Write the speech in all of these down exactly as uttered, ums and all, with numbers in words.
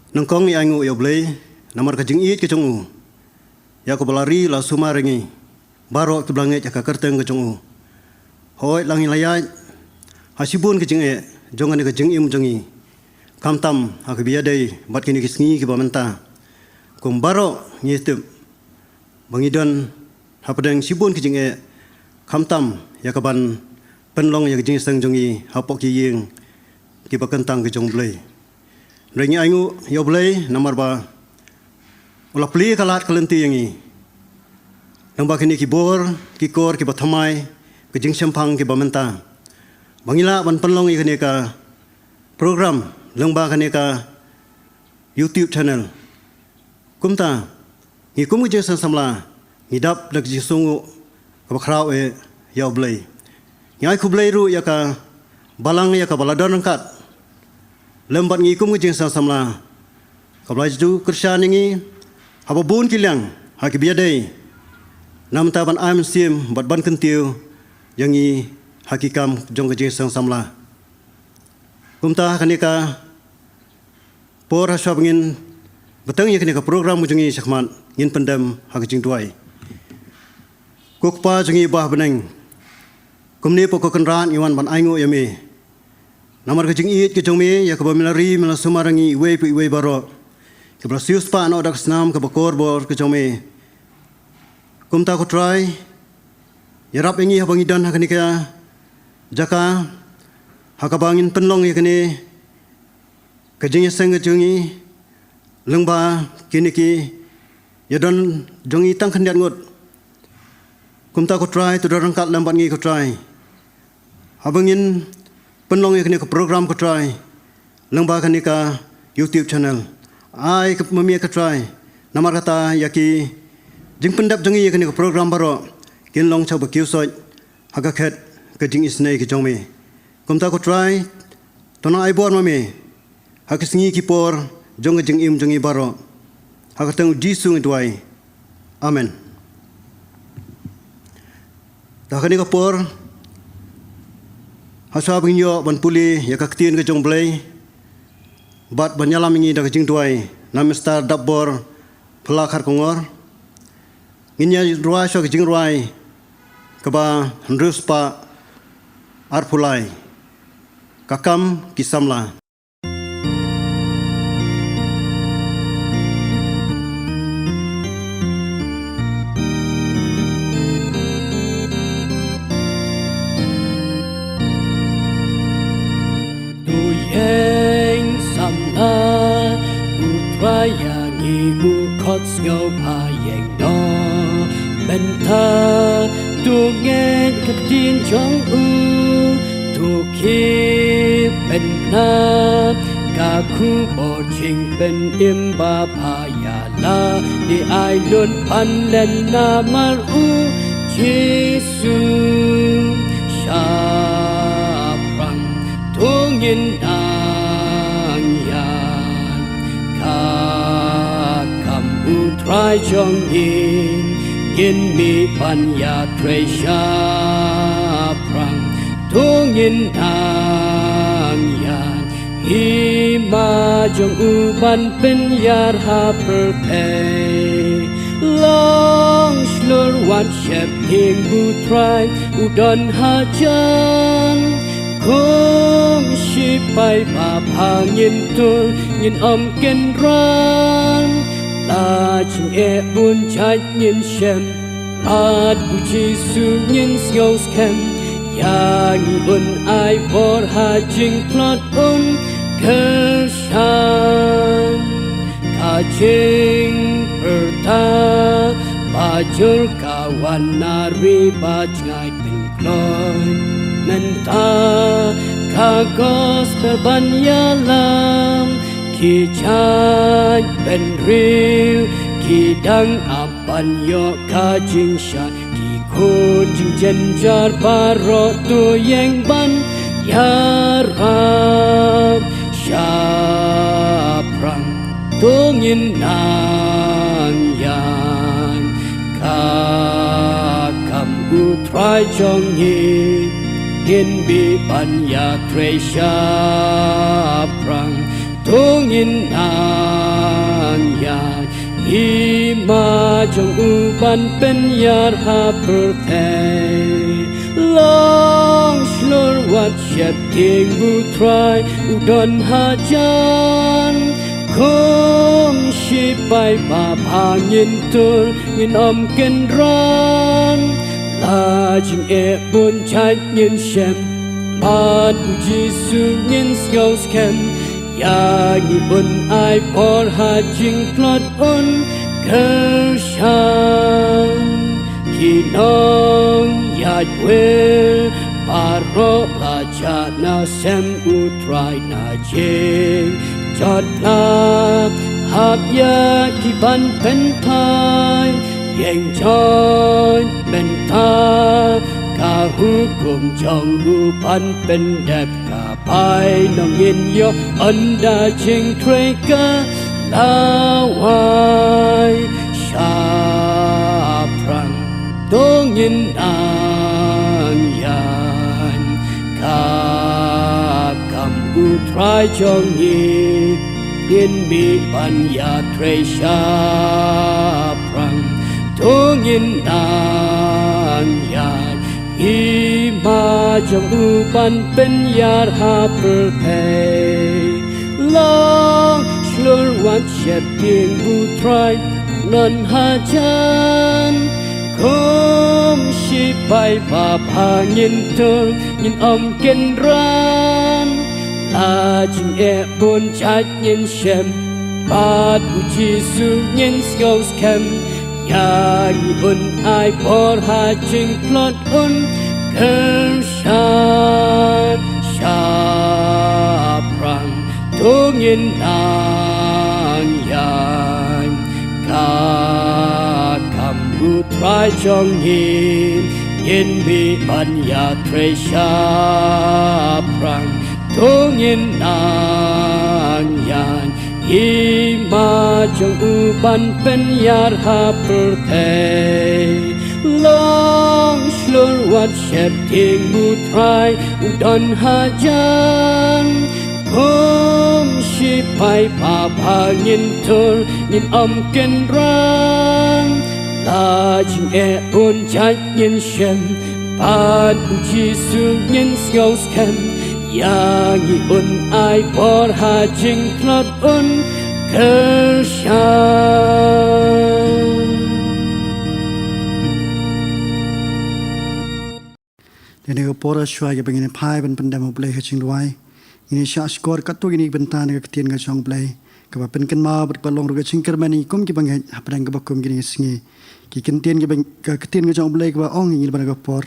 Nyngkong ngi ainguh ïa U Blei namar ka jingïeit ka jong u ïa kaba la ri la sumar ïa ngi baroh kiba la ngeit ïa ka kyrteng ka jong u. Hooid, la ngi la ïaid ha shibun ki jingeh jong kane ka jingim jong ngi, khamtam ha kaba ïadei bad kine ki sngi kiba mynta. Kum baroh ngi tip ba ngi don hapdeng shibun ki jingeh, khamtam ïa kaban pynlong ïa ka jingïaseng jong ngi hapoh ki ïing kiba kyntang ki jong U Blei. Hynrei ngi ainguh ïa U Blei namar ba u la plie ka lad ka lynti ïa ngi lyngba kine ki bor ki kor kiba thymmai, ka jingshemphang kiba mynta, ba ngi lah ban pynlong ïa kane ka program lyngba kane ka YouTube channel. Kumta ngi kum ka Jingïaseng Samla ngi dap da ka jingsngewnguh kaba khraw eh ïa U Blei. Ngi ai khublei ruh ïa ka Balang ïa kaba la don ryngkat lem bad ngi kum ka Jingïaseng Samla, kaba la ju kyrshan ïa ngi haba bun ki liang ha kiba ïadei na bynta ban ai mynsiem bad ban kyntiew ïa ngi ha ki kam jong ka Jingïaseng Samla. Kumta ha kane ka por, ha shuwa ba ngin bteng ïa kane ka program ka jong ngi shakhmat, ngin pyndem ha ka jingduwai. Ko Kpa jong ngi ba ha bneng, kumne pat ko Kynrad ngi wan ban ainguh ïa me namar ka jingïeit ka jong me ïa kaba me la ri me la sumar ïa ngi iwei pa iwei baroh, kaba la siewspah noh da ka snam kaba kor bor ka jong me. Kumta ko Trai, ïarap ïa ngi haba ngi don ha kane ka jaka ha kaba ngin pynlong ïa kane ka jingïaseng ka jong ngi lyngba kine ki ïadon jong ngi tang khyndiat ngut. Kumta ko Trai, to don ryngkat lem bad ngi ko Trai haba ngin pynlong ïa kane ka program ko Trai lyngba kane ka YouTube channel. Ai ka ma me ko Trai, namar kata ïa ki jingpyndep jong ngi ïa kane ka program baroh kin long sha ba kiew soit ha ka khet ka jingisynei ka jong me. Kumta ko Trai, to nang ai bor ma me ha ki sngi ki por jong ka jingim jong ngi baroh. Ha ka kyrteng U Jisu ngi duwai. Amen. Da kane ka por, ha shuwa ba ngin ïoh ban pule ïa ka ktien ka jong U Blei bad ban ïalam ïa ngi da ka jingduwai na Mister Dapbor Phala Kharkongor, ngin ïa rwai shuwa ka jingrwai kaba hynriew spah arphew lai, Ka Kam ki Samla. To ïeng samla U Trai ïa ngi, u khot sngewbha ïeng noh mynta. To ngeit ka ktien jong u, to khie pynbna ka khubor jingpynim ba pha ïa la dei ai lut ban len namar U Jisu. Shaphrang to ngin nang ïaid, Ka Kam U Trai jong ngi, ngin mih ban ïatrei shaphrang. To ngin nang ïaid, hima jong u ban pynïar ha pyrthei. Long shlur wat sheptieng, U Trai u don hajan. Kum shipai ba pha ngin tur, ngin ym kynran. La jingeh bun jait ngin shem, bad U Jisu ngin sngewskhem. Ïa ngi un ai bor, ha jingtlot un kyrshan. Ka jingpyrta ba jur ka wan na ri ba jngai pynkloi. Mynta ka gospel ban ïalam, ki jait bynriew ki dang ap ban ïoh ka jingshai. Ki khun jingjynjar baroh to ïeng ban ïarap. Shaphrang to ngin nang ïaid, Ka Kam U Trai jong ngi, ngin mih ban ïatrei shaphrang. To ngin nang ïaid, hima jong u ban pynïar ha pyrthei. Long shlur wat sheptieng, u Trai u don hajan. Kum shipai ba bha ngin tur, ngin ym kynran. La jingeh bun jait ngin shem, bad u Jisu ngin sngew skhem. Ïa ngi un ai por ha jingtlot un kyrshan. Ki nongïaidwir baroh, la jah na sem u Trai na jingjot, la hap ïa ki ban pynphai. Ïeng join mynta, ka hukum jong u ban pyndep ka bai. Nongin ïoh ynda jingtrei ka la wai shaphrang. To ngin nang ïaid, ka kam u Trai jong ngi, ngin mih ban ïatrei shaphrang. To ngin nang ïaid, hima jong u ban pynïar ha pyrthei. Long shlur wat sheptieng, u Trai u don hajan. Kum shipai ba bha ngin tur, ngin ym kynran. La jingeh bun jait ngin shem, bad u Jisu ngin sngew skhem. Ïa ngi un ai por ha jingtlot un kyrshan shaphrang. To ngin nang ïaid, ka kam u Trai jong ngi, ngin mih ban ïatrei shaphrang. To ngin nang ïaid, hima jong u ban pynïar ha pyrthei. Long shlur wat sheptieng, u Trai u don hajan. Kum shipai ba bha ngin tur, ngin ym kynran. La jingeh bun jait ngin shem, bad u Jisu ngin sngew skhem. Ïa ngi un ai por ha jingtlot un kyrshan. Dei na ka por shuwa ïa ba ngin phai ban pyndem ha U Blei ha jingduwai, ngin ïa shah shkor katto katne bynta na ka ktien ka jong U Blei, kaba pynkynmaw bad kaba long ruh ka jingkyrmen ïa ngi kum kiba ngeit hapdeng kaba kum kine ki sngi. Ki kyntien kiba, ka ktien ka jong U Blei kaba ong ïa ngi lyngba na ka por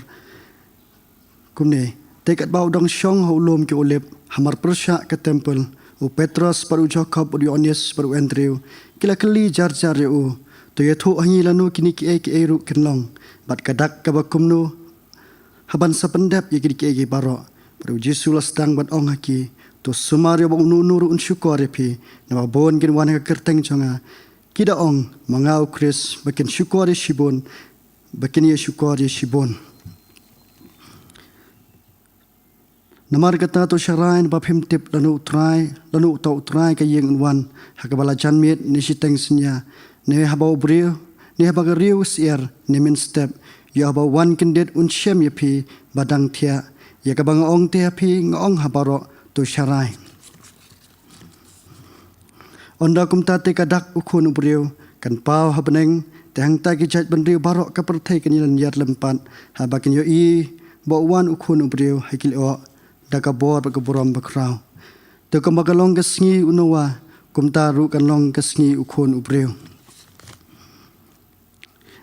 kumne: Te katba u dang shong ha u lum ki Olib, hamar pyrshah ka templ, u Petros bad u Jakob bad u Ïoannis bad u Andrew ki la kylli jar jar ïa u: To ïathuh ha ngi lano kine kiei kiei ruh kin long, bad ka dak kaba kumno haba yn sa pyndep ïa kine kiei kiei baroh? Bad u Jisu u la sdang ban ong ha ki: To sumar ïa uba uno uno ruh un shukor ïa phi, naba bun kin wan ha ka kyrteng jong nga, ki da ong, ma nga u Khrist, ba kin shukor ïa shibun, ba kin ïa shukor ïa shibun. Namar kata to sharai, naba phim tip lano u Trai, lano uta u Trai ka ïing un wan, ha kaba la jan miet ne shiteng synñia, ne haba u briew, ne haba ka riew u syiar, ne mynstep. Ïoh haba u wan kyndit un shem ïa phi ba dang thiah. Ïa kaba nga ong te ha phi, nga ong ha baroh: To sharai. Ynda kumta te ka dak u Khun u Briew kan paw ha bneng, te hangta ki jaitbynriew baroh ka pyrthei kin ïalynñiar lympat, haba kin ïohi ba u wan u Khun u Briew ha ki lyoh da ka bor bad ka burom bakhraw. Te kumba ka long ka sngi u Noah, kumta ruh kan long ka sngi u Khun u Briew.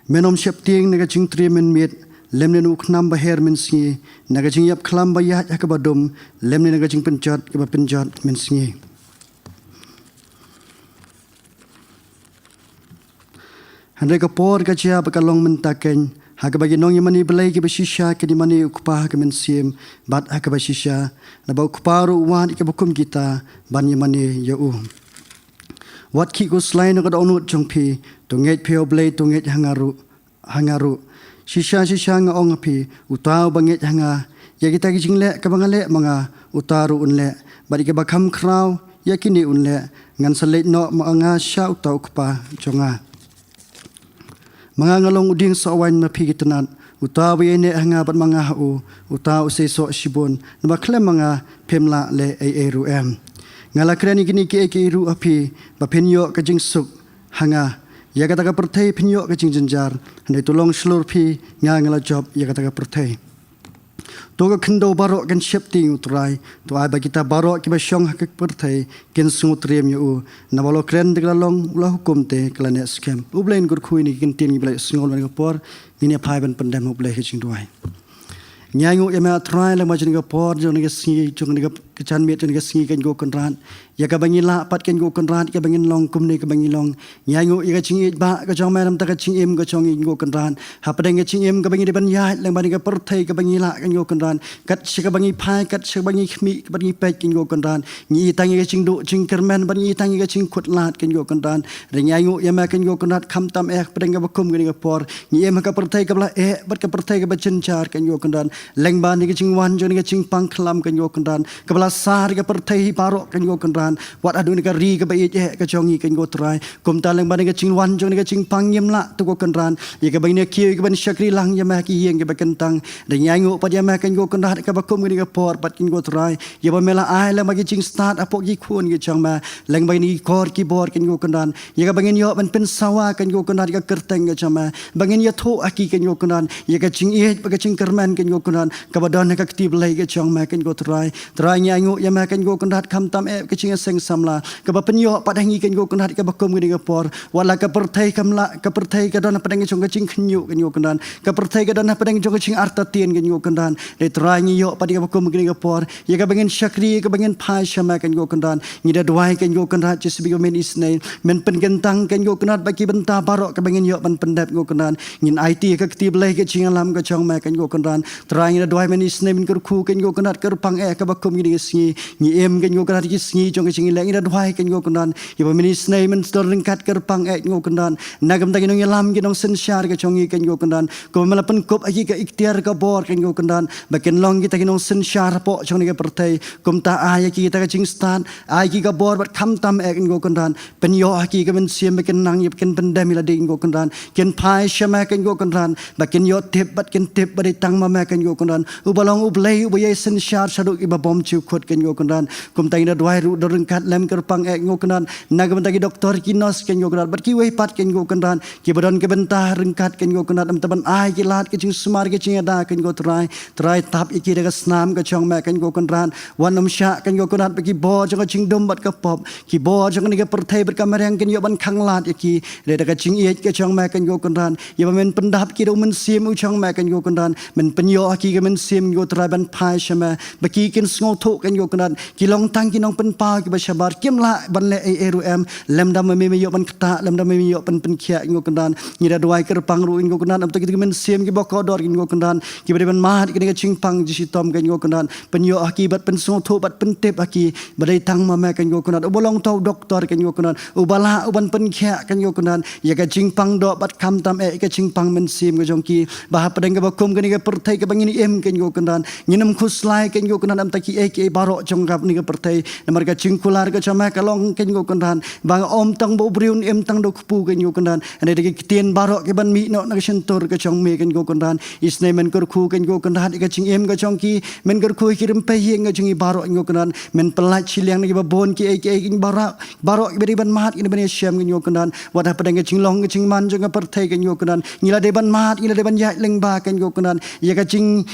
Men ym sheptieng na ka jingtriem mynmiet, lymne na u khnam ba her mynsngi, na ka jingïap khlam ba ïaid ha kaba dum, lymne na ka jingpynjot kaba pynjot mynsngi. Hynrei ka por ka jia bad ka long mynta keiñ, ha kaba ki nongïamane Blei kiba shisha kin ïamane ïa u Kpa ha ka mynsiem bad ha kaba shisha, naba u Kpa ruh u wad ïa kiba kum kita ban ïamane ïa u. Wat khih khuslai na ka dohnud jong phi, to ngeit phi ha U Blei, to ngeit ha nga ruh, ha nga ruh. Shisha shisha nga ong ha phi, uta uba ngeit ha nga, ïa kita ki jingleh kaba nga leh ma nga, uta ruh un leh, bad ïa kiba kham khraw, ïa kine un leh, ngan sa leit noh ma nga sha uta u kpa jong nga. Ma nga nga long u dieng soh waiñ ma phi ki tnat, uta uba ïaineh ha nga bad ma nga ha u, uta u sei soh shibun, namar khlem ma nga phim lah leh ei ei ruh em. Nga la kren ïa kine kiei kiei ruh ha phi, ba phin ïoh ka jingsuk ha nga. Ïa kata ka pyrthei phin ïoh ka jingjynjar, hynrei to long shlur phi, nga nga la jop ïa kata ka pyrthei. To ka khyndew baroh kan sheptieng, U Trai, to ai ba kita baroh kiba shong ha ka pyrthei kin sngewtriem ïa u. Naba u la kren te ka la long, u la hukum te ka la neh skhem. U Blei un kyrkhu ïa kine ki ktien kiba la ïohsngew ha kane ka por. Ngin ïa phai ban pyndem, U Blei, ka jingduwai. Ngi ainguh ïa me, Trai, lem ha kane ka por jong kane ka sngi, jong kane ka janmiet jong kane ka sngi, Kynrad ko Kynrad. Ïa kaba ngi lah pat, Kynrad ko Kynrad, kaba ngin long kumne kaba ngi long. Ngi ainguh ïa ka jingïeit ba ka jong me, namar ka jingim ka jong ngi, Kynrad ko Kynrad. Hapdeng ka jingim kaba ngi dei ban ïaid, lem bad kane ka pyrthei kaba ngi lah, Kynrad ko Kynrad. Kat sha kaba ngi phai, kat sha kaba ngi khmih, kaba ngi peit, Kynrad ko Kynrad. Ngi i tang ïa ka jingduh jingkyrmen, bad ngi i tang ïa ka jingkhuslai, Kynrad ko Kynrad. Hynrei ngi ainguh ïa me, Kynrad ko Kynrad, khamtam eh hapdeng kaba kum kane ka por. Ngi im ha ka pyrthei kaba la eh, bad ka pyrthei kaba jynjar, Kynrad ko Kynrad. Lem bad kane ka jingwan jong kane ka jingpang khlam, Kynrad ko Kynrad, kaba la sar ïa ka pyrthei hi baroh, Kynrad ko Kynrad. Wat haduh kane ka ri kaba ïeit eh ka jong ngi, Kynrad ko Trai. Kumta lem bad kane ka jingwan jong kane ka jingpang, ngim lah, Kynrad ko Kynrad, ïa kaba ngin ïa kiew, ïa kaban shakri lang ïa me ha ki ïing kiba kyntang. Hynrei ngi ainguh pat ïa me, Kynrad ko Kynrad, kaba kum kane ka por pat, Kynrad ko Trai, ïa ba me la ai lem ha ki jingstad hapoh ki khun ki jong me. Lem bad kine ki kor ki bor, Kynrad ko Kynrad, ïa kaba ngin ïoh ban pynsawa, Kynrad ko Kynrad, ïa ka kyrteng ka jong me, ba ngin ïathuh ha ki, Kynrad ko Kynrad, ïa ka jingïeit bad ka jingkyrmen, Kynrad ko Kynrad, kaba don ha ka kti blei ka jong me, Kynrad ko Trai. Trai, ngi ainguh ïa me, Kynrad ko Kynrad, khamtam eh ka jingïaseng samla kaba pynïoh pat ha ngi, Kynrad ko Kynrad, kaba kum kane ka por. Wat la ka pyrthei kam lah, ka pyrthei ka don hapdeng jong ka jingkhynñiuh, Kynrad ko Kynrad, ka pyrthei ka don hapdeng jong ka jingartatien, Kynrad ko Kynrad. Hynrei Trai, ngi ïoh pat ïa kaba kum kane ka por, ïa kaba ngin shakri, ïa kaba ngin phai sha me, Kynrad ko Kynrad. Ngi da duwai, Kynrad ko Kynrad, shisha ba men isynei men pynkyntang, Kynrad ko Kynrad, bad ki bynta baroh kaba ngin ïoh ban pyndep, Kynrad ko Kynrad. Ngin aiti ïa ka kti blei ka jingïalam ka jong me, Kynrad ko Kynrad. Trai, ngi da duwai men isynei men kyrkhu, Kynrad ko Kynrad, kyrpang eh kaba kum kine ki sngi. Ngi im, Kynrad ko Kynrad, ki sngi jong ka jingïaleh, ngi da duwai, Kynrad ko Kynrad, ïa ba men isynei men sdang ryngkat, kyrpang eh, Kynrad ko Kynrad. Na ka bynta ki nongïalam, ki nongsynshar ka jong ngi, Kynrad ko Kynrad, kumba me la pynkup ha ki ka iktiar ka bor, Kynrad ko Kynrad, ba kin long kita ki nongsynshar hapoh jong kane ka pyrthei. Kumta ai ïa ki kita ka jingstad, ai ki ka bor bad khamtam eh, Kynrad ko Kynrad, pynïoh ha ki ka mynsiem ba kin nang ïa ba kin pyndem ïa lade, Kynrad ko Kynrad, kin phai sha me, Kynrad ko Kynrad, ba kin ïoh tip bad kin tip ba dei tang ma me, Kynrad ko Kynrad, uba long U Blei uba ïai synshar shaduh kiba bym ju kut, Kynrad ko Kynrad. Kumta ngi da duwai ruh da ryngkat lem, kyrpang eh, Kynrad ko Kynrad, na ka bynta ki doktor, ki nurse, Kynrad ko Kynrad, bad kiwei pat, Kynrad ko Kynrad, kiba don ka bynta ryngkat, Kynrad ko Kynrad, namar ban ai ki lad ka jingsumar ka jingïada, Kynrad ko Trai. Trai, tap ïa ki da ka snam ka jong me, Kynrad ko Kynrad. Wat nym shah, Kynrad ko Kynrad, ba ki bor jong ka jingdum bad ka pop, ki bor jong kane ka pyrthei bad ka mariang, kin ïoh ban khanglad ïa ki. Hynrei da ka jingïeit ka jong me, Kynrad ko Kynrad, ïa ba men pyndap ki da u Mynsiem u jong me, Kynrad ko Kynrad, men pynïoh ha ki ka mynsiem, Kynrad ko Trai, ban phai sha me, ba ki kin sngewthuh, Kynrad ko Kynrad, ki long tang ki nongpynpaw kiba shabar, kim lah ban leh ei ei ruh em lymda ma me, me ïoh ban ktah, lymda ma me, me ïoh ban pynkhiah, Kynrad ko Kynrad. Ngi da duwai, kyrpang ruh, Kynrad ko Kynrad, namar kita ki mynsiem kiba kordor, Kynrad ko Kynrad, kiba dei ban mad ïa kane ka jingpang jingshitom, Kynrad ko Kynrad, pynïoh ha ki bad pynsngewthuh bad pyntip ha ki ba dei tang ma me, Kynrad ko Kynrad, uba long uta u doktor, Kynrad ko Kynrad, uba lah, uban pynkhiah, Kynrad ko Kynrad, ïa ka jingpang doh bad khamtam eh ïa ka jingpang mynsiem ka jong ki, ba hapdeng kaba kum kane ka pyrthei kaba ngin im, Kynrad ko Kynrad, ngin ym khuslai, Kynrad ko Kynrad, namar ki ei ki ei baroh jong kane ka pyrthei. Namar ka jingkular ka jong me ka long, Kynrad ko Kynrad, ba ym tang ba u briew un im tang da u kpu, Kynrad ko Kynrad. Hynrei da ki ktien baroh kiban mih noh na ka shyntur ka jong me, Kynrad ko Kynrad. Isynei men kyrkhu, Kynrad ko Kynrad, ïa ka jingim ka jong ki, men kyrkhu ïa ki rympei ïing ka jong ki baroh, Kynrad ko Kynrad. Men pyllait shiliang na kiba bun kiei kiei, Kynrad, baroh, baroh kiba dei ban mad, kiba dei ban ïashem, Kynrad ko Kynrad. Wat hapdeng ka jinglong ka jingman jong ka pyrthei, Kynrad ko Kynrad, ngi la dei ban mad, ngi la dei ban ïaid lyngba, Kynrad ko Kynrad, ïa ka jing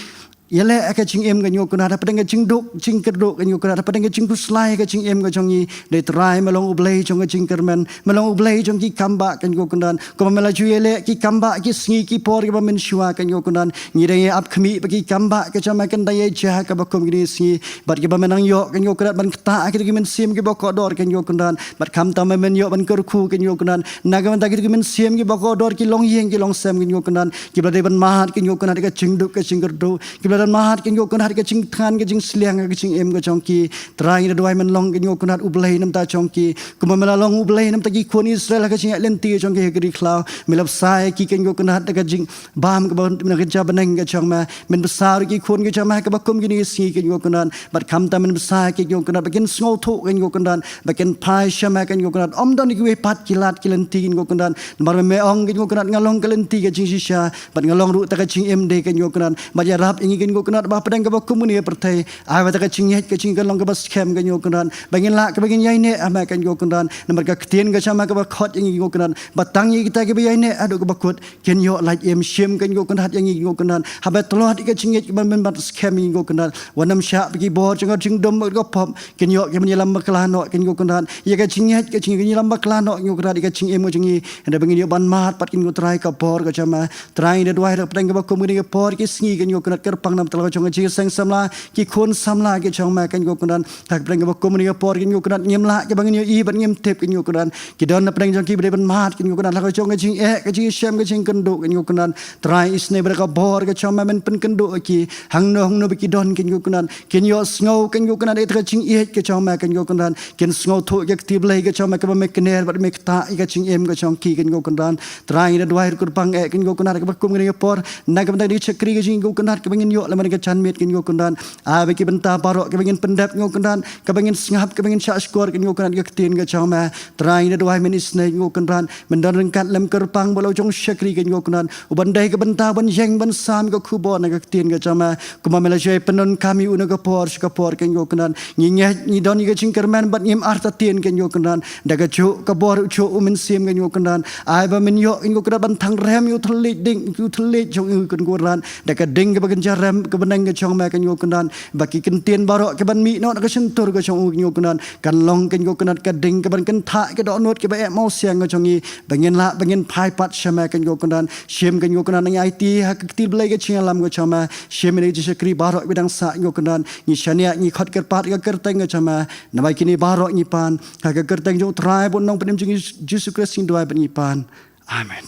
ïaleh ha ka jingim, Kynrad ko Kynrad, hapdeng ka jingduk jingkyrduh, Kynrad ko Kynrad, hapdeng ka jingkhuslai ka jingim ka jong ngi. Hynrei Trai, me long U Blei jong ka jingkyrmen, me long U Blei jong ki kambah, Kynrad ko Kynrad. Kumba me la ju ïaleh ki kambah ki sngi ki por kiba mynshuwa, Kynrad ko Kynrad, ngi dang ïa ap khmih ba ki kambah ka jong me kin dang ïaid ha kaba kum kine ki sngi, bad kiba me nang ïoh, Kynrad ko Kynrad, ban ktah ha kita ki mynsiem kiba kordor, Kynrad ko Kynrad, bad khamtam me men ïoh ban kyrkhu, Kynrad ko Kynrad, na ka bynta kita ki mynsiem kiba kordor, ki longïing ki longsem, Kynrad ko Kynrad, kiba dei ban mad, Kynrad ko Kynrad, ïa ka jingduk ka jingkyrduh, kiba Don mad, Kynrad Kynrad, ka jingthngan, ka jingsliang, ka jingim ka jong ki. Trai ngi da duwai men long Kynrad Kynrad U Blei namar jong ki. Kumba me la long U Blei namar ki khun Israel ha ka jingïaid lynti ka jong ki ha ka ri khlaw. Me la bsa ïa ki Kynrad Kynrad da ka jingbam kaba na ka jingïaid bneng ka jong me. Men bsa ruh ïa ki khun ka jong me ha kaba kum kine ki sngi Kynrad Kynrad. Bad khamtam men bsa ïa ki Kynrad Kynrad ba kin sngewthuh Kynrad Kynrad. Ba kin phai sha me Kynrad Kynrad. Ym don ïa kiwei pat ki lad ki lynti Kynrad Kynrad. Namar me ong Kynrad Kynrad nga long ka lynti ka jingshisha. Bad nga long ruh ta ka jingim de Kynrad Kynrad. Bad ïarap ïa ngi Kynrad Kynrad ba hapdeng kaba kum kane ka pyrthei. Ai ba ta ka jingngeit ka jingkynlong kaba skhem Kynrad Kynrad. Ba ngin lah kaba ngin ïaineh ha me Kynrad Kynrad. Namar ka ktien ka jong me kaba khot ïa ngi Kynrad Kynrad. Ba tang ïa kita kiba ïaineh haduh kaba kut. Kin ïoh lait im shim Kynrad Kynrad ïa ngi Kynrad Kynrad. Haba tlot ïa ka jingngeit kaba mynba skhem ïa ngi Kynrad Kynrad. Wat nym shah ba ki bor jong ka jingdum ka pop. Kin ïoh kiban ïalam bakla noh Kynrad Kynrad. Ïa ka jingngeit ka jingngeit kin ïalam bakla noh Kynrad Kynrad ïa ka jingim ka jong ngi. Hynrei ba ngin ïoh ban mad pat Kynrad Kynrad Trai ka bor ka jong me. Trai ngi da duwai da pdeng kaba kum kine ki por ki sngi Kynrad Kynrad kyrpang namar ka jong ka jingseng samla ki khun samla ki jong me Kynrad Kynrad. Ha ka pdeng kaba kum kine ki por Kynrad Kynrad ngim lah kiba ngin ïohi bad ngim tip Kynrad Kynrad. Ki don na pdeng jong ki ba dei ban mad Kynrad Kynrad ha ka jong ka jingeh ka jingshem ka jingkynduh Kynrad Kynrad. Trai isynei ba da ka bor ka jong me men pynkynduh ïa ki. Hangno hangno ba ki don Kynrad Kynrad. Kin ïohsngew Kynrad Kynrad ïa ka jingïeit ka jong me Kynrad Kynrad. Kin sngewthuh ïa ka kti Blei ka jong me kaba me kner bad me ktah ïa ka jingim ka jong ki Kynrad Kynrad. Trai ngi da duwai ruh kyrpang eh Kynrad Kynrad kaba kum kine ki por. Na ka bynta ka shakri ka jong ngi Kynrad Kynrad kaba ngin ïoh lem bad ka janmiet Kynrad Kynrad. Ai ba ki bynta baroh kaba ngin pyndep Kynrad Kynrad. Kaba ngin sngap kaba ngin shah shkor Kynrad Kynrad ïa ka ktien ka jong me. Trai ngi da duwai men isynei Kynrad Kynrad. Men don ryngkat lem kyrpang bad la u jong shakri Kynrad Kynrad. U ban dei ka bynta ban ïeng ban sam ka khubor na ka ktien ka jong me. Kumba me la ju ai pyndonkam ïa u na ka por sha ka por Kynrad Kynrad. Ngi ngeit ngi don ïa ka jingkyrmen bad ngim artatien Kynrad Kynrad. Da ka juh ka bor u juh u mynsiem Kynrad Kynrad. Ai ba men ïoh Kynrad Kynrad ban thang rem ïa u thylliej ding ïa u thylliej jong u Kynrad Kynrad. Da ka ding kaba kynja rem ka bneng ka jong me Kynrad Kynrad. Ba ki kyntien baroh kiban mih noh na ka shyntur ka jong u Kynrad Kynrad. Kan long Kynrad Kynrad ka ding kaban kynthah ka dohnud kaba eh mawsiang ka jong ngi. Ba ngin lah ba ngin phai pat sha me Kynrad Kynrad. Shim Kynrad Kynrad ngi aiti ha ka kti Blei ka jingïalam ka jong me. Shim ïa ngi ki jingshakri baroh kiba dang sah Kynrad Kynrad. Ngi shaniah ngi khot kyrpad ka kyrteng ka jong me. Namar kine baroh ngi pan ha ka kyrteng jong u Trai bad u nongpynim jong ngi Jisu Khrist ngi duwai bad ngi pan. Amen.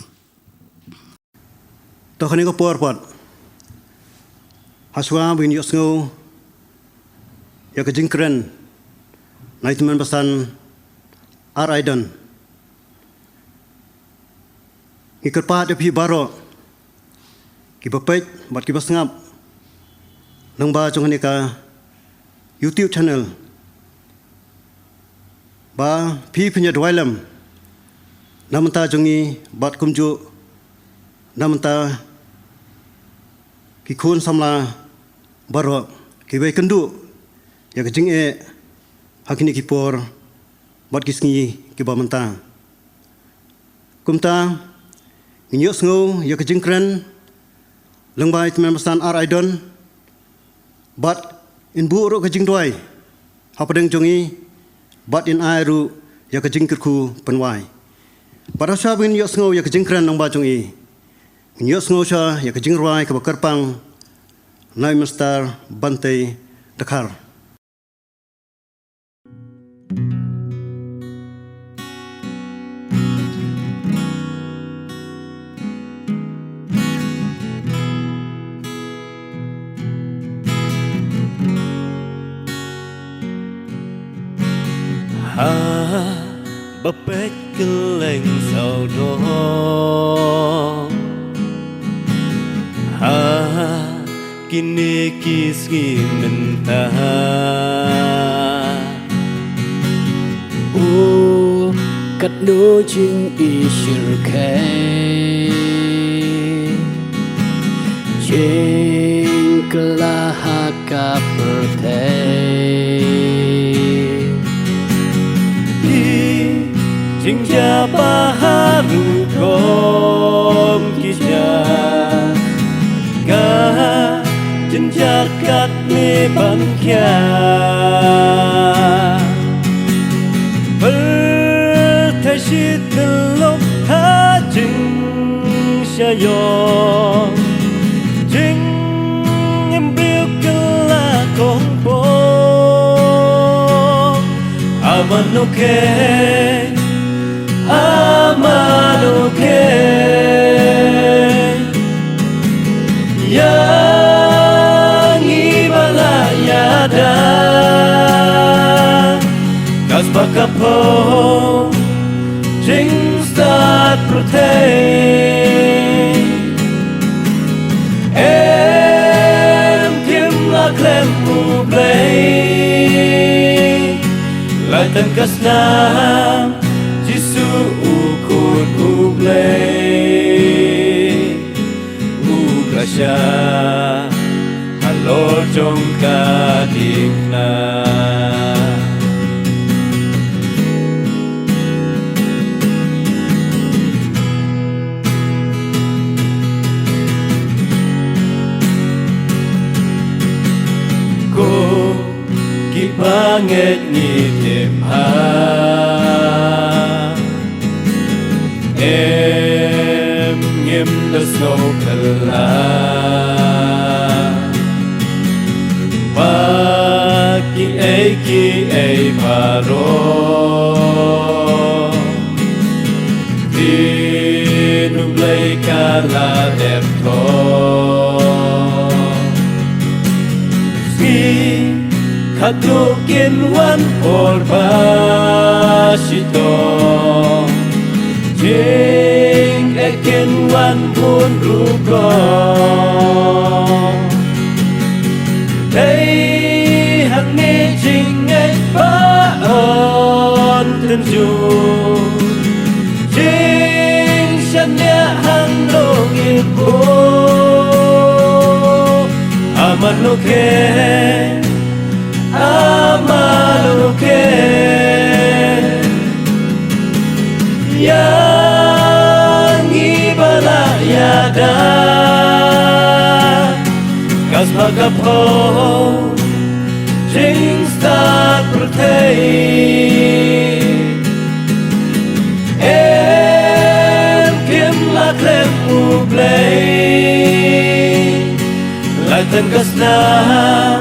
To kane ka por pat ha shuwa ba ngin ïohsngew ïa ka jingkren na i tymmen basan R. Aidon. Ngi kyrpad ïa phi baroh kiba peit bad kiba sngap lyngba jong kane ka YouTube channel ba phi phin ïa duwai lem na bynta jong ngi bad kumjuh na bynta ki khun samla baroh kiba ïakynduh ïa ka jingeh ha kine ki por bad ki sngi kiba mynta. Kumta ngin ïohsngew ïa ka jingkren lyngba i tymmen basan R. Aidon bad in buh ruh ka jingduwai hapdeng jong ngi bad in ai ruh ïa ka jingkyrkhu pynwai. Bad ha shuwa ba ngin ïohsngew ïa ka jingkren lyngba jong ngi, ngin ïohsngew shuwa ïa ka jingrwai kaba kyrpang na i Mister Bantei Dkhar. Haba peit kylleng sawdong ha kine ki sngi mynta, u katno jingïeit shyrkhei jingkylla ha ka pyrthei. Ki jingjia ba ha rukom ki jia, ka jynjar katne ban khia. Pyrthei shi tyllup ha jing sha ïoh jingim briew kylla kongpong. Amano kheiñ, amano kheiñ ïa Ka phew jingstad pyrthei, em kim la khlem U Blei. Lait tang ka snam, Jisu u Khun U Blei. U Blei sha halor jong ka diengphna. Ko ki bangeit ngi tim ha, em ngim da sngew phylla ba kiei kiei baroh, Tin U Blei ka la dep thoh. Sngi khatduh kin wan por ba shitom, jingeh kin wan bun rukom. Dei hangne jingngeit ba yn tynjuh, jingshaniah hangno ngin buh. Amano kheiñ, amano kheiñ, ïa ngi ba la ïada. Ka spah ka phew jingstad pyrthei, em kim la khlem U Blei. Lait tang ka snam,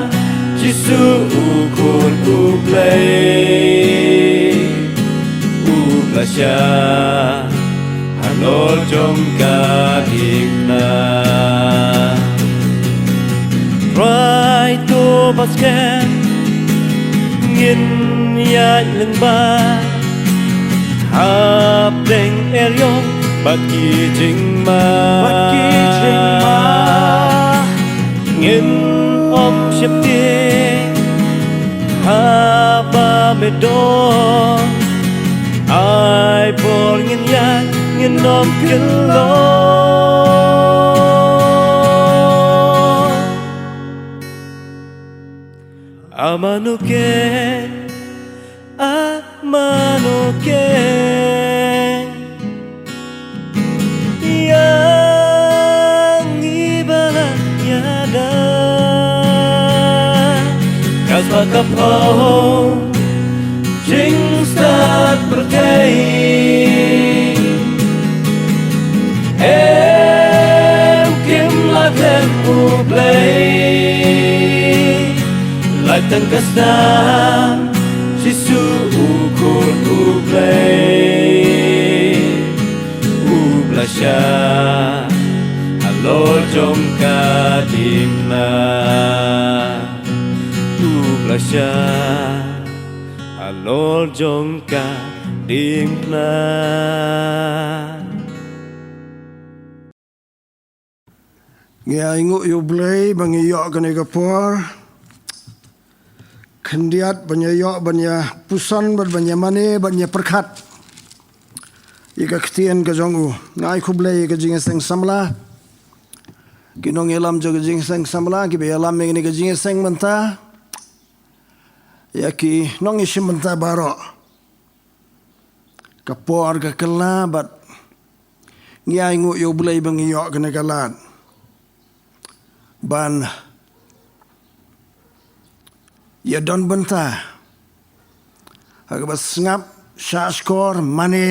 Jisu u Khun U Blei. U Blei sha halor jong ka diengphna. Trai to ba skhem ngin ïaid lyngba hapdeng eriong bad ki jingma. Bad ki jingma. Ngin ym sheptieng haba me don. Ai bor ngin ïaid, ngin ym kyllon. Amano kheiñ, amano kheiñ, ïa ngi ba la ïada. Ka spah ka phew jingstad pyrthei, em kim la khlem U Blei. Lait tang ka snam, Jisu u Khun U Blei. U Blei sha halor jong ka diengphna. U Blei sha halor jong ka diengphna. Ngi ainguh ïa U Blei ba ngi ïoh kane ka por khyndiat ban ïa ïoh ban ïa puson bad ban ïa mane bad ïa pyrkhat ïa ka ktien ka jong u. Nga ai khublei ïa ka jingïaseng samla, ki nongïalam jong ka jingïaseng samla kiba ïalam ïa kane ka jingïaseng mynta, ïa ki nongïashim bynta baroh. Ka por ka kylla bad ngi ainguh ïa U Blei ba ngi ïoh kane ka lad ban ïa don bynta ha kaba sngap, shahshkor, mane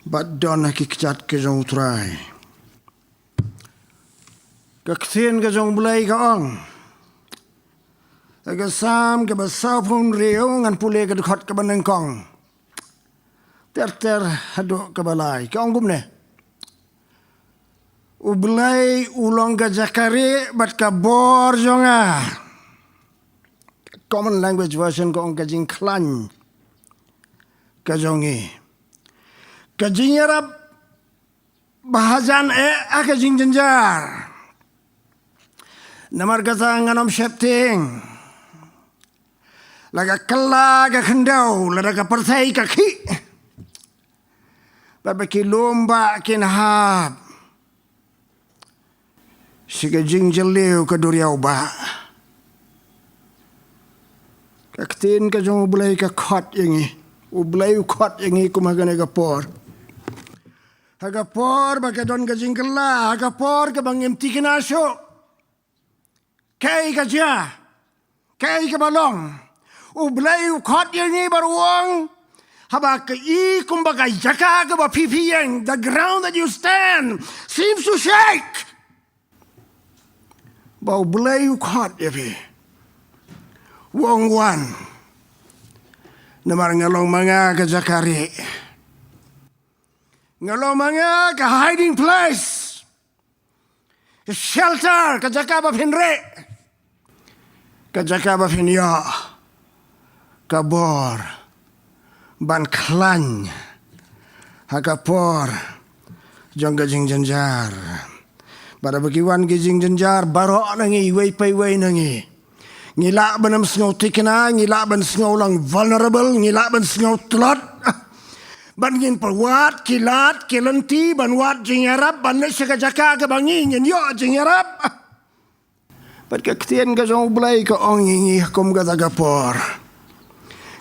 bad don ha ki kjat ka jong U Trai. Ka ktien ka jong U Blei ka ong ha ka Salm kaba sawphew hynriew, ngan pule ka dkhot kaba nyngkong ter ter haduh kaba lai. Ka ong kumne: U Blei u long ka jaka rieh bad ka bor jong nga. Ka Common Language Version ka ong ka jingkhlaiñ ka jong ngi. Ka jingïarap ba hajan eh ha ka jingjynjar. Namar kata ngan ym sheptieng. La ka kylla ka khyndew, lada ka pyrthei ka khih. Bad ba ki lum ba kin hap sha ka jingjylliew ka duriaw ba. Ka ktien ka jong U Blei ka khot ïa ngi. U Blei u khot ïa ngi kum ha kane ka por. Ha ka por ba ka don ka jingkylla, ha ka por kaba ngim thikna shuh. Kaei ka jia, kaei kaba long. U Blei u khot ïa ngi bad u ong, haba ka i kumba ka jaka kaba phi phi ïeng, the ground that you stand seems to shake. Ba U Blei u khot ïa phi. U ong wan. Namar nga long ma nga ka jaka rieh. Nga long ma nga ka hiding place. Ka shelter, ka jaka ba phin rieh. Ka jaka ba phin ïoh ka bor ban khlaiñ ha ka por jong ka jingjynjar. Bad haba ki wan ki jingjynjar baroh na ngi, iwei pa iwei na ngi, ngi lah ban ym sngew thikna, ngi lah ban sngew long vulnerable, ngi lah ban sngew tlot. Ban ngin pyrwad ki lad ki lynti ban wad jingïarap ban leit sha ka jaka kaba ngi ngin ïoh jingïarap. Bad ka ktien ka jong U Blei ka ong ïa ngi kum kata ka por,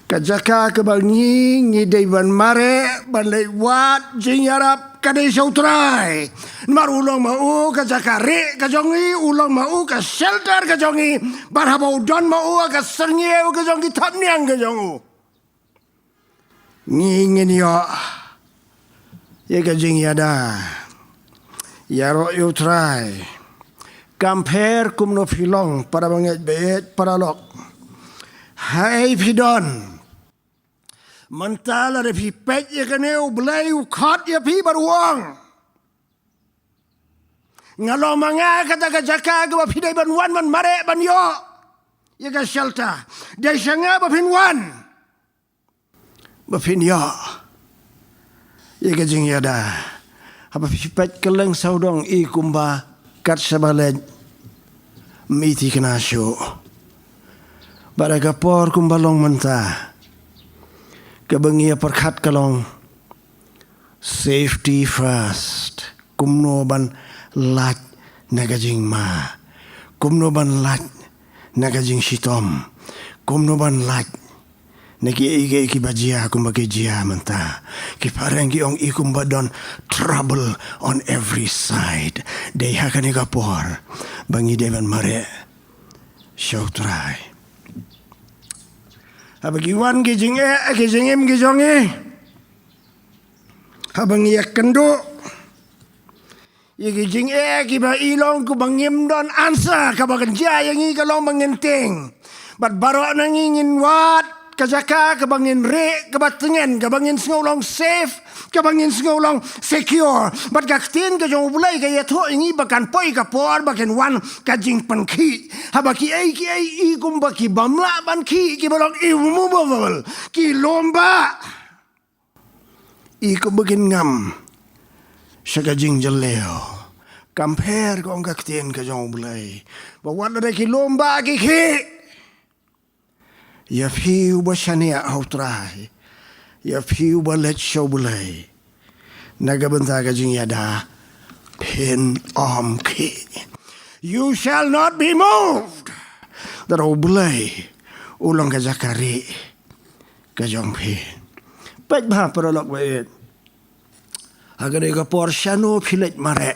ka jaka kaba ngi ngi dei ban mareh ban leit wad jingïarap ka dei sha U Trai. Namar u long ma u ka jaka rieh ka jong ngi, u long ma u ka shelter ka jong ngi. Bad haba u don ma u ha ka syrngiew ka jong ki thapniang ka jong u, ngi ngin ïoh ïa ka jingïada. Ïaroh ïa U Trai. Kam pher kumno phi long, para bangeit bad para lok. Haei phi don. Mynta lada phi peit ïa kane, U Blei u khot ïa phi bad u ong, nga long ma nga kata ka jaka kaba phi dei ban wan ban mareh ban ïoh ïa ka shelter. Dei sha nga ba phin wan. Ba phin ïoh ïa ka jingïada. Haba phi peit kylleng sawdong i kumba kat shaba leit, ym i thikna shuh. Bad ha ka por kumba long mynta, kaba ngi ïa pyrkhat ka long safety first. Kumno ban lait na ka jingma. Kumno ban lait na ka jingshitom. Kumno ban lait na kiei kiei kiba jia kumba ki jia mynta. Ki phareng ki ong i kumba don trouble on every side. Dei ha kane ka por ba ngi dei ban mareh sha U Trai. Haba ki wan ki jingeh ki jingim ki jong ngi, haba ngi ïakynduh ïa ki jingeh kiba i long kumba ngim don answer, kaba kan jia ïa ngi ka long ba ngin tieng. Bad baroh na ngi ngin wad ka jaka kaba ngin rieh, kaba tngen, kaba ngin sngew long safe, kaba ngin sngew long secure. Bad ka ktien ka jong U Blei ka ïathuh ïa ngi ba kan poi ka por ba kan wan ka jingpynkhih. Haba kiei kiei i kumba ki bym lah ban khih, kiba long immovable, ki lum ba, i kumba kin ngam sha ka jingjylliew. Kam pher, ka ong ka ktien ka jong U Blei, ba wat lada ki lum ba ki khih, ïa phi uba shaniah ha U Trai, ïa phi uba leit sha U Blei na ka bynta ka jingïada, phin ym khih. You shall not be moved. Namar U Blei u long ka jaka rieh ka jong phi. Peit bha para lok baieit. Ha kane ka por shano phi leit mareh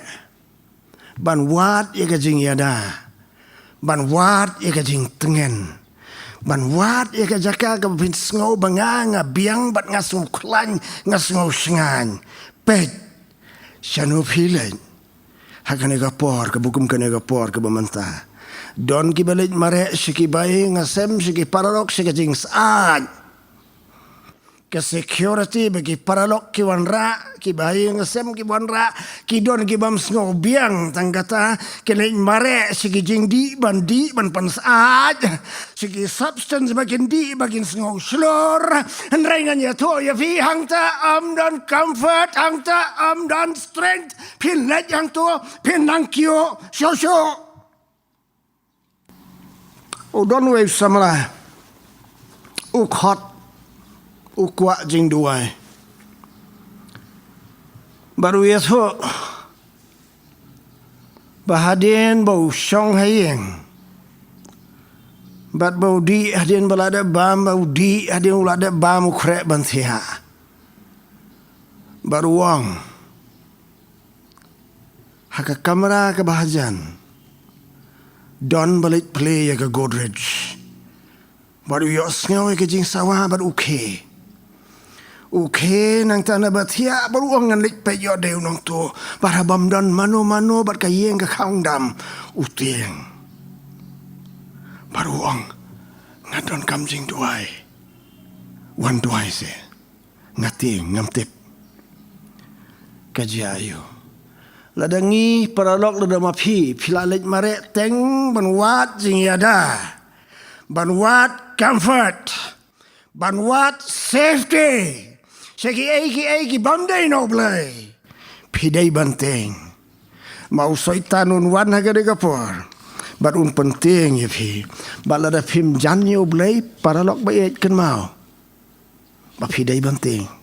ban wad ïa ka jingïada, ban wad ïa ka jingtngen, ban wad ïa ka jaka kaba phin sngew ba nga, nga biang bad nga sngew khlaiñ, nga sngew shngaiñ. Peit shano phi leit ha kane ka por kaba kum kane ka por kaba mynta. Don kiba leit mareh sha ki baïing, nga sngew, sha ki para lok, sha ka jingsyaid. Ka security ba ki paralok ki wanrah, ki bahaïing hasem ki wanrah, ki don ki bym sngew biang tang kata, ki leit mareh sha ki jingdih ban dih ban pynsyaid, sha ki substance ba kin dih ba kin sngew shlur. Hynrei ngan ïathuh ïa phi, hangta ym don comfort, hangta ym don strength, phin leit hangto, phin nang kiew shuh shuh. U don uwei u samla, u khot, u kwah jingduwai. Bad u ïathuh ba hadien ba u shong ha ïing, bad ba u dih hadien ba la dep bam, ba u dih hadien u la dep bam, u khreh ban thiah. Bad u ong, ha ka kamra kaba hajan, don ba leit plie ïa ka Godrej. Bad u ïohsngew ïa ka jingsawa bad u khie. U khie nangta na ba thiah bad u ong, ngan leit peit ïoh dei u nongtuh. Bad haba ym don mano mano bad ka ïing ka khang dam, u tieng. Bad u ong, nga donkam jingduwai. Wan duwai seh. Nga tieng, ngam tip ka jia aiu. Lada ngi paralok, lada ma phi, phi la leit mareh teng ban wad jingïada, ban wad comfort, ban wad safety sha kiei kiei ki bym dei na U Blei, phi dei ban tieng. Ma u Soitan un wan ha kane ka por bad un pyntieng ïa phi. Bad lada phim jan ïa U Blei, paralok ba ïeit, kynmaw ba phi dei ban tieng.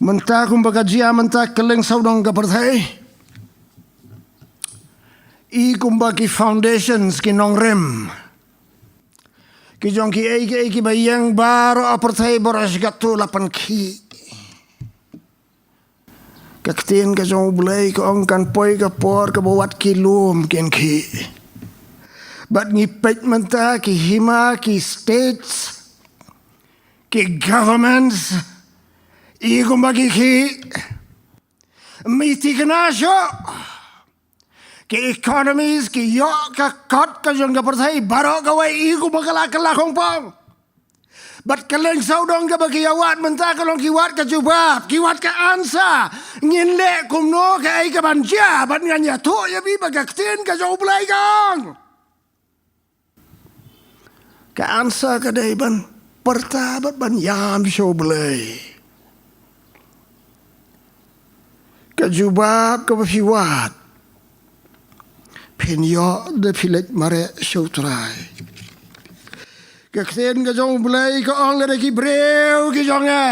Mynta kumba ka jia mynta, kylleng sawdong ka pyrthei, i kumba ki foundations, ki nongrim ki jong kiei kiei kiba ïeng baroh ha pyrthei, baroh shi katto la pynkhih. Ka ktien ka jong U Blei ka ong, kan poi ka por kaba wat ki lum kin khih. Bad ngi peit mynta ki hima, ki states, ki governments, i kumba ki khih. Ym i thikna shuh. Ki economies, ki ïoh ka kot ka jong ka pyrthei baroh kawei, i kumba ka la kylla khongpong. Bad kylleng sawdong kaba ki ïa wad mynta ka long ki wad ka jubab, ki wad ka answer. Ngin leh kumno, kaei kaban jia? Bad ngan ïathuh ïa phi ba ka ktien ka jong U Blei ka ong, ka answer ka dei ban pyrta bad ban ïam sha U Blei. Ka jubab kaba phi wad, phin ïoh da phi leit mareh sha U Trai. Ka ktien ka jong U Blei ka ong, lada ki briew ki jong nga,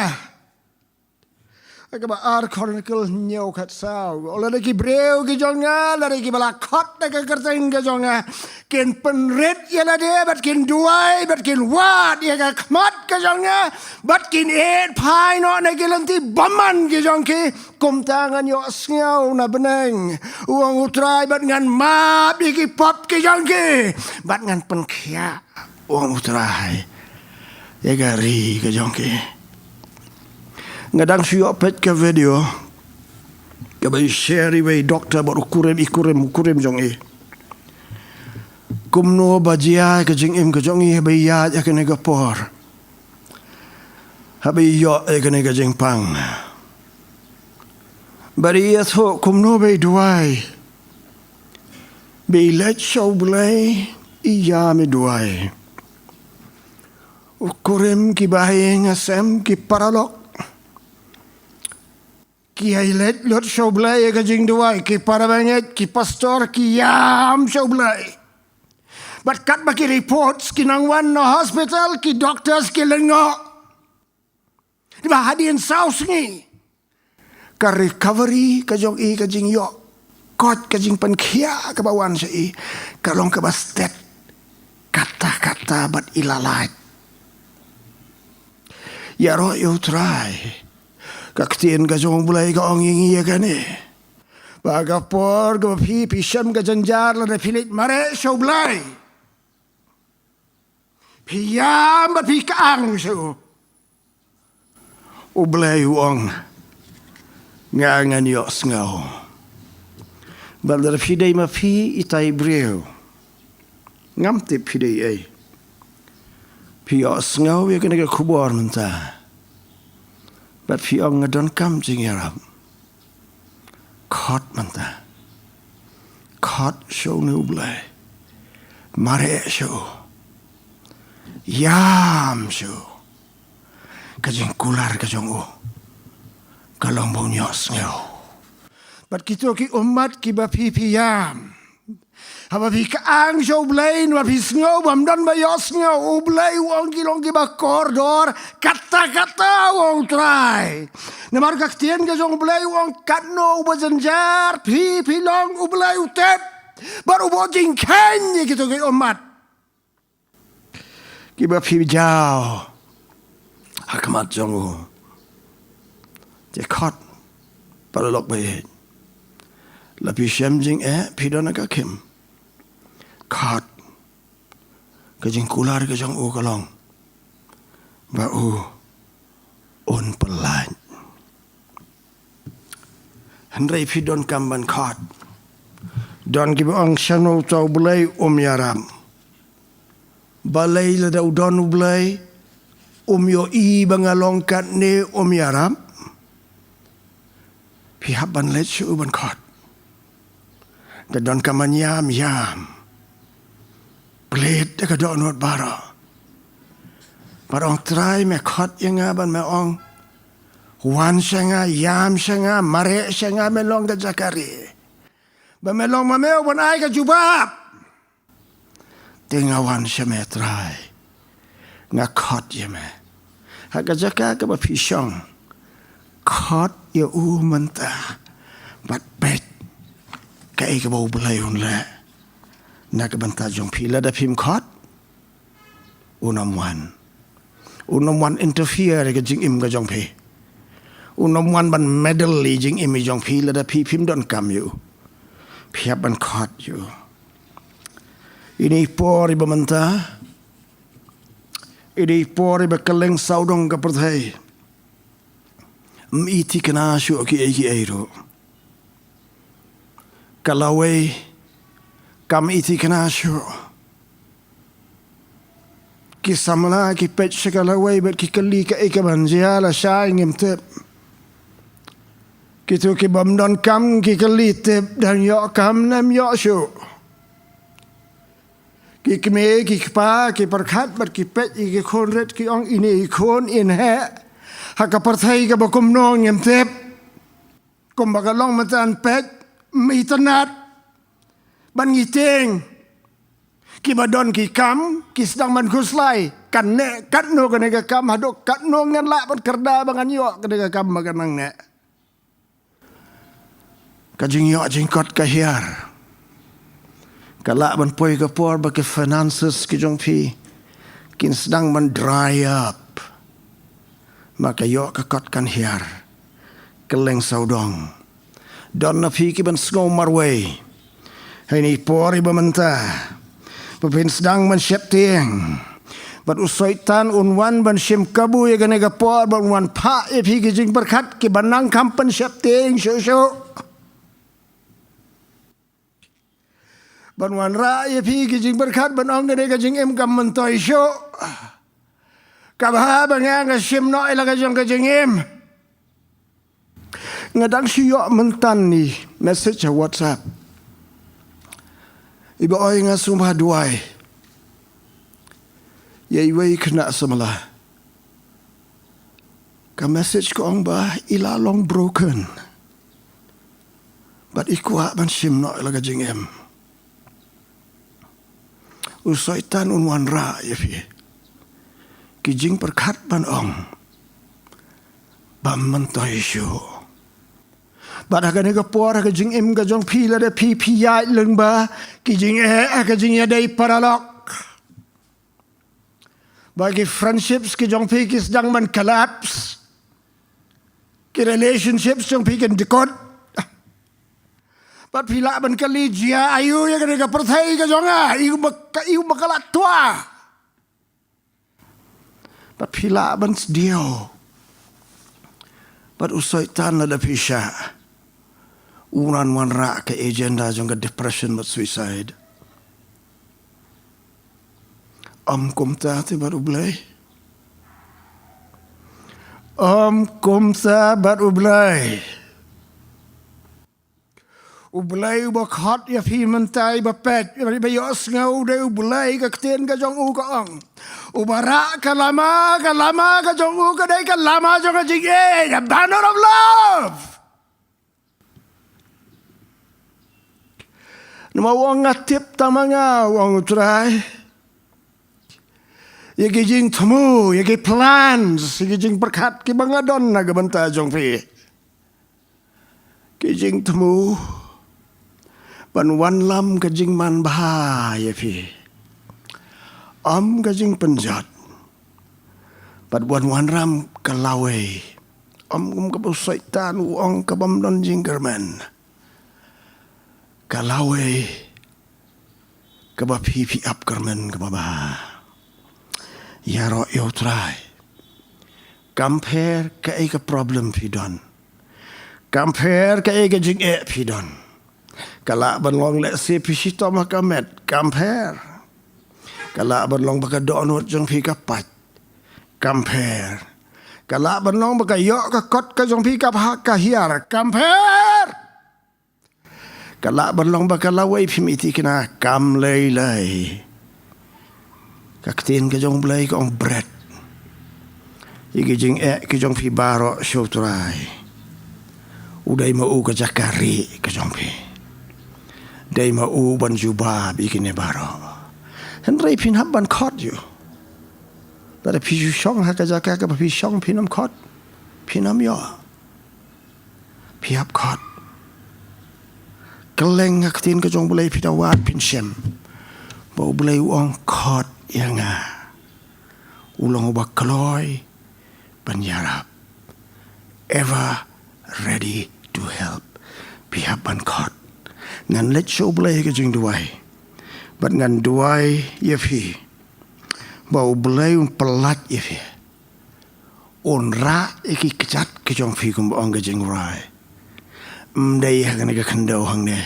ha kaba ar Chronicle hynñiew khatsaw, lada ki briew ki jong nga, lada kiba la khot da ka kyrteng ka jong nga, kin pynrit ïa lade bad kin duwai bad kin wad ïa ka khmat ka jong nga, bad kin ïeit phai noh na ki lynti bymman ki jong ki, kumta ngan ïohsngew na bneng, u ong U Trai, bad ngan map ïa ki pop ki jong ki, bad ngan pynkhiah, u ong U Trai, ïa ka ri ka jong ki. Nga dang shu ïoh peit ka video kaba i share iwei i doktor bad u kurim, i kurim, u kurim jong i, kumno ba jia ka jingim ka jong i haba i ïaid ha kane ka por, haba i ïoh ïa kane ka jingpang. Bad i ïathuh kumno ba i duwai, ba i leit sha U Blei, i ïam, i duwai. U kurim, ki bahaïing hasem, ki paralok, ki ïa leit lut sha U Blei ïa ka jingduwai, ki parabangeit, ki pastor, ki ïam sha U Blei. Bad katba ki reports ki nang wan na hospital, ki doctors ki lyngngoh. Ba hadien saw sngi ka recovery ka jong i, ka jingïoh koit, ka jingpynkhiah kaba wan sha i, ka long kaba stet katta katta bad i la lait. Ïaroh ïa U Trai. Ka ktien ka jong U Blei ka ong ïa ngi ïa kane, ba ka por kaba phi, phi shem ka jynjar lada phi leit mareh sha U Blei, phi ïam bad phi kyang sha u. U Blei u ong, nga ngan ïohsngew. Bad lada phi dei ma phi itai i briew, ngam tip phi dei ei, Phi ïohsngew ïa kane ka khubor mynta. Bad phi ong nga donkam jingïarap. Khot mynta. Khot sha une U Blei. Mareh sha u. Ïam sha u. Ka jingkular ka jong u ka long ba un ïohsngew. Bad kito ki ummat kiba phi phi ïam. Haba phi kyrshan sha U Blei, namar phi sngew bym don ba ïohsngew, U Blei u ong ki long kiba kordor, katta katta u ong U Trai. Namar ka ktien ka jong U Blei u ong katno uba jynjar, phi phi long U Blei u tip. Bad uba jingkheiñ ïa kito ki ummat kiba phi jaw ha khmat jong u. Te khot, paralok ba ïeit. La phi shem jingeh, phi don ha ka khim. Khot. Ka jingkular ka jong u ka long ba u un pyllait. Hynrei phi donkam ban khot. Don kiba ong shano uta U Blei um ïarap. Balei lada u don U Blei um ïohi ba nga long katne um ïarap. Phi hap ban leit sha u ban khot. Da donkam ban ïam, ïam. Plie da ka dohnud baroh. Bad ong Trai me khot ïa nga bad me ong wan sha nga, ïam sha nga, mareh sha nga, me long ka jaka rieh. Ba me long ma me u ban ai ka jubab. Te nga wan sha me Trai. Nga khot ïa me. Ha ka jaka kaba phi shong. Khot ïa u mynta. Bad peit kaei kaba U Blei un leh na ka bynta jong phi. Lada phim khot, un ym wan. Un ym wan interfere ïa ka jingim ka jong phi. Un ym wan ban meddle ïa ka jingim ka jong phi lada phi phim donkam ïa u. Phi hap ban khot ïa u. Ine i por iba mynta. Ine i por iba kylleng sawdong ka pyrthei. Ym i thikna shuh kiei kiei ruh. Ka lawei kam i thikna shuh. Ki samla ki peit sha ka lawei bad ki kylli kaei kaban jia lashai ngim tip. Kito ki bym donkam ki kylli tip dang ïoh kam ne ym ïoh shuh. Ki kmie ki kpa ki pyrkhat bad ki peit ïa ki khun rit ki ong ine i khun in heh ha ka pyrthei kaba kumno ngim tip. Kumba ka long mynta peit ym itynnad ban ngi tieng. Kiba don ki kam ki sdang ban khuslai kan neh katno kane ka kam haduh katno ngan lah ban kyrda ba ngan ïoh kane ka kam ba kan nang neh. Ka jingïoh jingkot ka hiar. Ka lah ban poi ka por ba ki finances ki jong phi kin sdang ban dry up. Ma ka ïoh ka kot kan hiar. Kylleng sawdong. Don na phi kiban sngew marwei. Ha ine i por iba mynta ba phin sdang ban sheptieng. Bad u Soitan un wan ban shim kabu ïa kane ka por ban wan phah ïa phi ki jingpyrkhat kiban nang kham pynsheptieng shuh shuh. Ban wanrah ïa phi ki jingpyrkhat ban ong kane ka jingim kam myntoi shuh. Kaba haba nga nga shim noh ïa la ka jong ka jingim. Nga dang shu ïoh mynta i message ha WhatsApp. Iba ong ïa nga sngewbha duwai ïa iwei i khynnah samla. Ka message ka ong ba i la long broken. Bad i kwah ban shim noh ïa la ka jingim. U Soitan un wanrah ïa phi ki jingpyrkhat ban ong bym myntoi shuh. Bad ha kane ka por ha ka jingim ka jong phi lada phi phi ïaid lyngba ki jingeh ha ka jingïadei paralok. Ba ki friendships ki jong phi ki sdang ban collapse. Ki relationships jong phi kin dkut. Bad phi lah ban kylli jia aïu ïa kane ka pyrthei ka jong nga, aïu ba ka, aïu ba ka la tuh. Bad phi lah ban sdiaw. Bad u Soitan lada phi shah un wanrah ka agenda jong ka depression bad suicide. Ym kumta te bad U Blei. Ym kumta bad U Blei. U Blei uba khot ïa phi mynta, uba peit, uba ïohsngew, u dei U Blei, ka ktien ka jong u ka ong, uba rah ka lama, ka lama ka jong u ka dei ka lama jong ka jingïeit, a banner of love. Namar u ong, nga tip tang ma nga, u ong U Trai, ïa ki jingthmu, ïa ki plans, ïa ki jingpyrkhat kiba nga don na ka bynta jong phi. Ki jingthmu ban wanlam ka jingmanbha ïa phi, ym ka jingpynjot. Bad wan wanrah ka lawei, ym kum kaba u Soitan u ong, kaba ym don jingkyrmen. Ka lawei kaba phi, phi ap kyrmen kaba bha. Ïaroh ïa U Trai. Kam pher kaei ka problem phi don, kam pher kaei ka jingeh phi don. Ka lah ban long lehse phi shitom ha ka met, kam pher. Ka lah ban long ba ka dohnud jong phi ka pait, kam pher. Ka lah ban long ba ka ïoh ka kot ka jong phi ka bha ka hiar, kam pher. Ka lah ban long ba ka lawei phim ïohi kane, kam lei lei. Ka ktien ka jong U Blei ka ong, bret ïa ki jingeh ki jong phi baroh sha U Trai. U dei ma u ka jaka rieh ka jong phi. Dei ma u ban jubab ïa kine baroh. Hynrei phin hap ban khot ïa u. Lada phi ju shong ha ka jaka kaba phi shong phin ym khot, phin ym ïoh. Phi hap khot. Kylleng ha ka ktien ka jong U Blei phi da wad phin shem ba U Blei u ong, khot ïa nga. U long uba kloi ban ïarap. Ever ready to help. Phi hap ban khot. Ngan leit sha U Blei ha ka jingduwai. Bad ngan duwai ïa phi ba U Blei un pyllait ïa phi. Un rah ïa ki kjat ki jong phi kumba ong ka jingrwai. Ym dei ha kane ka khyndew hangne.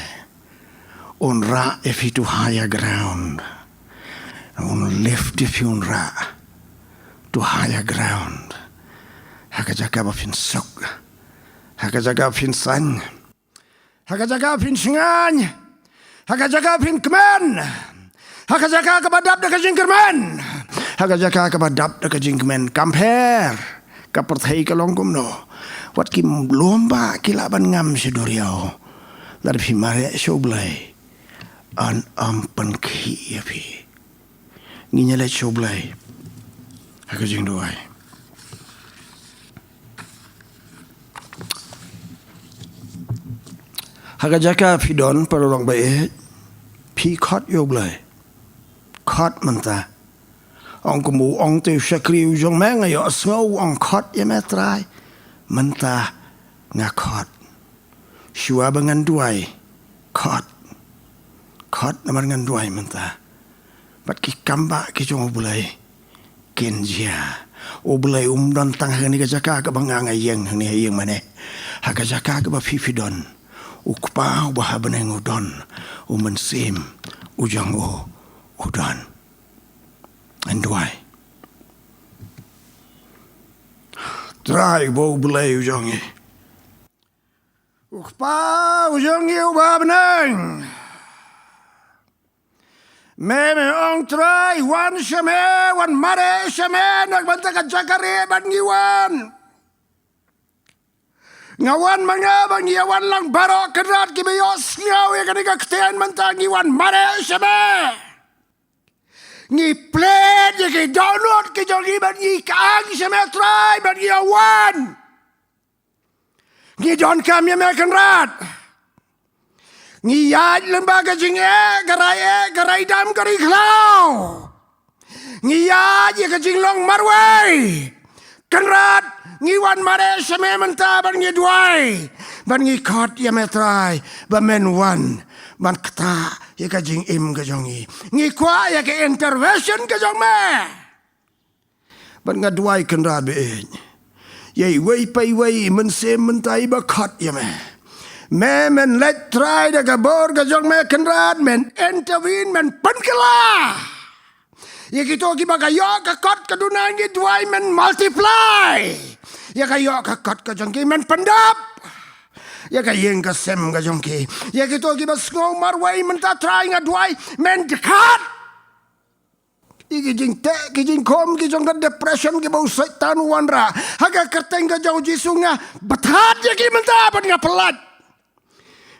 Un rah ïa phi to higher ground. Un lift ïa phi, un rah to higher ground. Ha ka jaka ba phin suk. Ha ka jaka ba phin saiñ. Ha ka jaka ba phin shngaiñ. Ha ka jaka ba phin kmen. Ha ka jaka kaba dap da ka jingkyrmen. Ha ka jaka kaba dap da ka jingkmen. Kam pher ka pyrthei ka long kumno. Wat ki lum ba ki lah ban ngam sha duriaw. Lada phi mareh sha U Blei, un ym pynkhih ïa phi. Ngin ïa leit sha U Blei ha ka jingduwai. Ha ka jaka phi don, paralok ba ïeit, phi khot ïa U Blei. Khot mynta. Ong kumba u ong te u shakri u jong me, nga ïohsngew u ong, khot ïa me Trai. Mynta nga khot. Shuwa ba ngan duwai, khot. Khot namar ngan duwai mynta. Bad ki kam ba ki jong U Blei kin jia. U Blei um don tang ha kane ka jaka kaba nga nga ïeng hangne ha ïing mane. Ha ka jaka kaba phi phi don, U Kpa uba ha bneng u don. U Mynsiem u jong u u don. Ngan duwai. Trai ba U Blei u jong ngi, U Kpa u jong ngi uba ha bneng. Me me ong Trai, wan sha me, wan mareh sha me na ka bynta ka jaka rieh, bad ngi wan. Nga wan ma nga, bad ngi ïa wan lang baroh Kynrad kiba ïohsngew ïa kane ka ktien mynta, ngi wan mareh sha me. Ngi plie ïa ki dohnud ki jong ngi bad ngi kyrshan sha me Trai, bad ngi ïa wan. Ngi donkam ïa me Kynrad. Ngi ïaid lyngba ka jingeh, ka rai eh, ka rai dam, ka rai khlaw. Ngi ïaid ïa ka jinglong marwei. Kynrad, ngi wan mareh sha me mynta bad ngi duwai. Bad ngi khot ïa me Trai ba men wan ban ktah ïa ka jingim ka jong ngi. Ngi kwah ïa ka intervention ka jong me. Bad nga duwai Kynrad ba ïeit, ïa iwei pa iwei i mynsiem mynta iba khot ïa me. Me men leit Trai da ka bor ka jong me Kynrad, men intervene, men pynkylla. Ïa kito kiba ka ïoh ka kot ka duna ngi duwai men multiply. Ïa ka ïoh ka kot ka jong ki men pyndap. Ïa ka ïing ka sem ka jong ki. Ïa kito kiba sngew marwei mynta Trai nga duwai men jkhat. Ïa ki jingteh ki jingkhum ki jong ka depression kiba u Soitan u wanrah ha ka kyrteng ka jong u Jisu nga bthat ïa ki mynta bad nga pyllait.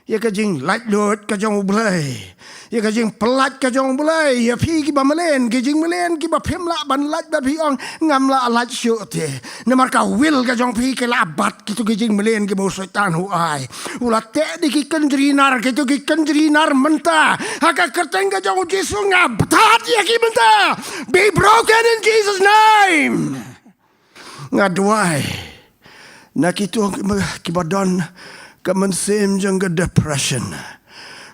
Ïa ka jinglaitluid ka jong u Blei. Ïa ka jingpyllait ka jong u Blei ïa phi kiba mlien, ki jingmlien kiba phim lah ban lait bad phi ong ngam lah lait shuh te. Namar ka will ka jong phi ka la bat kito ki jingmlien kiba u Soitan u ai. U la teh da ki kynjri nar, kito ki kynjri nar mynta ha ka kyrteng ka jong u Jisu nga bthat ïa ki mynta. Be broken in Jesus name. Nga duwai na kito kiba, kiba don ka mynsiem jong ka depression.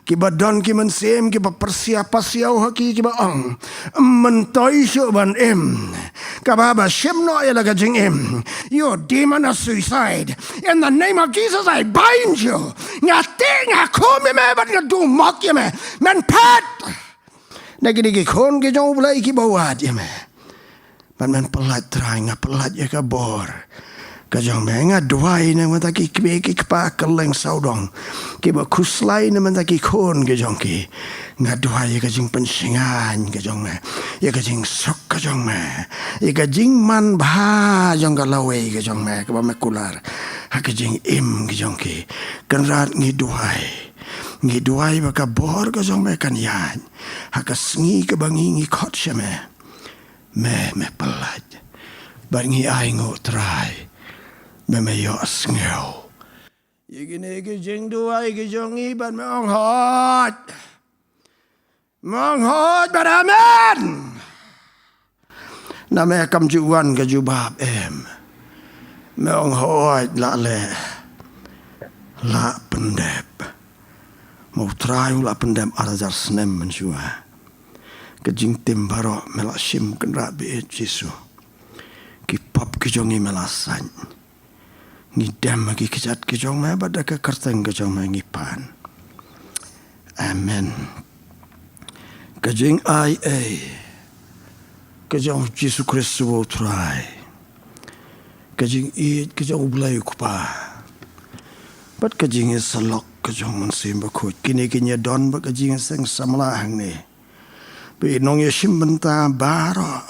Kiba don ki mynsiem kiba pyrshah pasiaw ha ki kiba ong, "Ym myntoi shuh ban im." Kaba ba shim noh ïa la ka jingim. You demon of suicide, in the name of Jesus I bind you. Nga teh nga khum ïa me bad nga dumok ïa me. Men phet na kine ki khun ki jong u Blei kiba wad ïa me. Ban men pyllait Trai, nga pyllait ïa ka bor ka jong me. Nga duwai na mynta ki kmie ki kpa kylleng sawdong kiba khuslai na mynta ki khun ki jong ki. Nga duwai ïa ka jingpynshngaiñ ka jong me, ïa ka jingsuk ka jong me, ïa ka jingman bha jong ka lawei ka jong me kaba me kular ha ka jingim ka jong ki. Kynrad ngi duwai, ngi duwai ba ka bor ka jong me kan ïaid ha ka sngi kaba ngi ngi khot sha me. Me, me pyllait. Bad ngi ai nguh Trai ba me ïohsngew ïa kine ki jingduwai ki jong ngi bad me ong hooid. Me ong hooid bad amen. Na me kam ju wan ka jubab em. Me ong hooid, la leh, la pyndep. Ma u Trai u la pyndep ar hajar snem mynshuwa. Ka jingtim baroh me la shim, Kynrad ba ïeit Jisu. Ki pop ki jong ngi me la sait. Ngi dem ha ki kjat ki jong me bad da ka kyrteng ka jong me ngi pan. Amen. Ka jingai ei ka jong Jisu Khrist uba u Trai, ka jingïeit ka jong u Blei u Kpa, bad ka jingïasyllok ka jong u Mynsiem Bakhuid, kine kin ïa don bad ka jingïaseng samla hangne. Ba i nongïashim bynta baroh,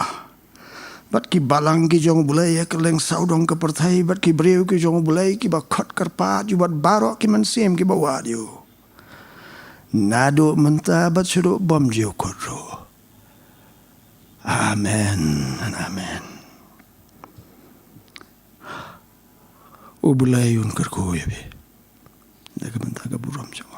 bad ki balang ki jong u Blei ha kylleng sawdong ka pyrthei, bad ki briew ki jong u Blei kiba khot kyrpad ïa u, bad baroh ki mynsiem kiba wad ïa u, naduh mynta bad shaduh bymjukut ruh. Amen and amen. U Blei un kyrkhu ïa phi da ka bynta ka burom jong